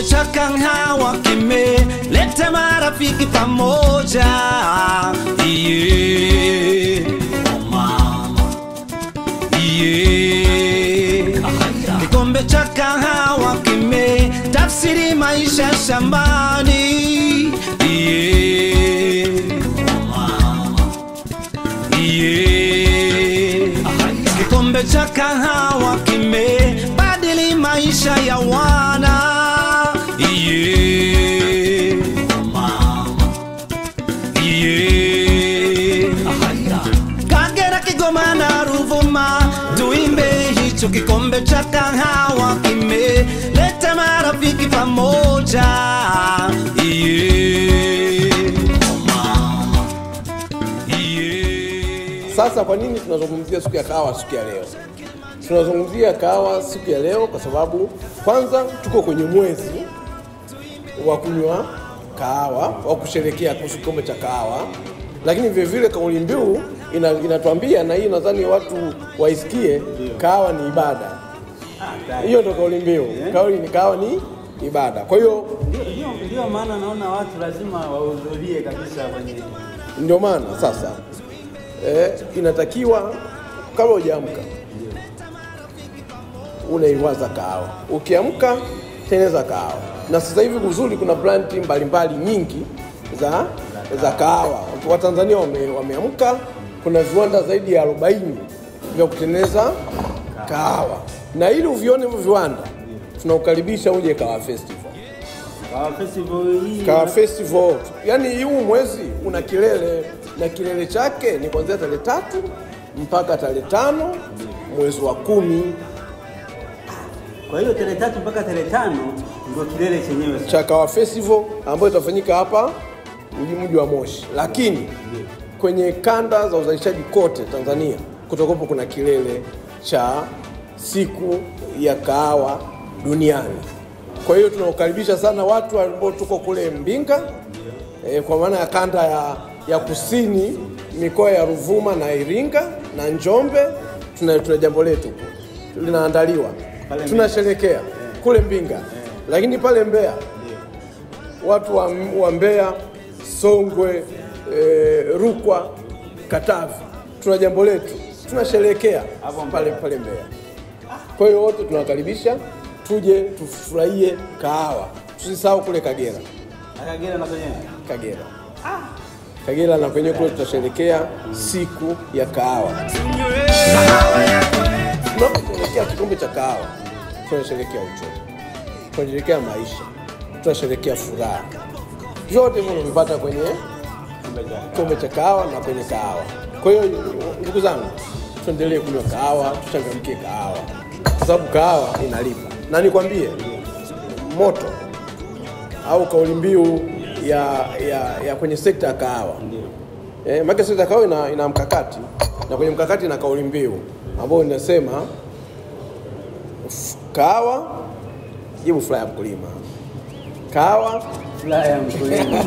Kikombe cha kahawa kimeleta marafiki pamoja. Yeah. Oh mama. Yeah. Kikombe cha kahawa kimetafsiri maisha shambani. Yeah. Oh mama. Yeah. Kikombe cha kahawa kimebadili maisha ya wana. Yeah. Oh mama. Yeah. Kagera, Kigoma na Ruvuma, tuimbe hicho kikombe cha kahawa kimeleta marafiki pamoja. Yeah. Oh mama. Yeah. Sasa kwa nini tunazungumzia siku ya kahawa siku ya leo? Tunazungumzia kahawa siku ya leo kwa sababu kwanza tuko kwenye mwezi wa kunywa kahawa, wa kusherehekea kuhusu kikombe cha kahawa. Lakini vile vile kauli mbiu inatuambia, na hii nadhani watu waisikie, kahawa ni ibada. Hiyo ndio kauli mbiu. Kauli ni kahawa ni ibada. Kwa hiyo ndio maana naona watu lazima wahudhurie kabisa kwenye. Ndio maana sasa inatakiwa kabla hujaamka unaiwaza kahawa. Ukiamka tengeneza kahawa. Na sasa hivi uzuri kuna brand mbalimbali nyingi za kahawa. Watanzania wameamka, kuna viwanda zaidi ya 40 vya kutengeneza kahawa. Na ili uvione hivyo viwanda, tunakukaribisha uje Kahawa Festival. Kahawa Festival hii. Kahawa Festival. Yaani huu mwezi una kilele, na kilele chake ni kuanzia tarehe 3 mpaka tarehe 5 mwezi wa 10. Kwa hiyo tarehe 3 mpaka tarehe 5 ndio kilele chenyewe cha Kahawa Festival ambayo itafanyika hapa mji wa Moshi. Lakini kwenye kanda za uzalishaji kote Tanzania kutakuwa kuna kilele cha siku ya kahawa duniani. Kwa hiyo tunawakaribisha sana watu ambao tuko kule Mbinga, kwa maana ya kanda ya kusini, mikoa ya Ruvuma na Iringa na Njombe. Tuna jambo letu linaandaliwa, tunasherehekea kule Mbinga. Lakini pale Mbeya, watu wa Mbeya, Songwe, Rukwa, Katavi, tuna jambo letu tunasherehekea pale Mbeya. Kwa hiyo wote tunawakaribisha tuje tufurahie kahawa. Tusisahau kule Kagera. Kagera na kwenyewe. Kagera. Kagera na kwenyewe kule tutasherehekea siku ya kahawa. Tunaposherehekea kikombe cha kahawa, tunasherehekea uchumi, tunasherehekea maisha, tunasherehekea furaha. Vyote hivyo unavipata kwenye kikombe cha kahawa na kwenye kahawa. Kwa hiyo ndugu zangu, tuendelee kunywa kahawa, tuchangamkie kahawa, kwa sababu kahawa inalipa. Na nikwambie moto au kauli mbiu ya kwenye sekta ya kahawa. Maana sekta ya kahawa ina mkakati, na kwenye mkakati ina kauli mbiu ambayo inasema kahawa jibu furaha ya mkulima. Kahawa furaha ya mkulima.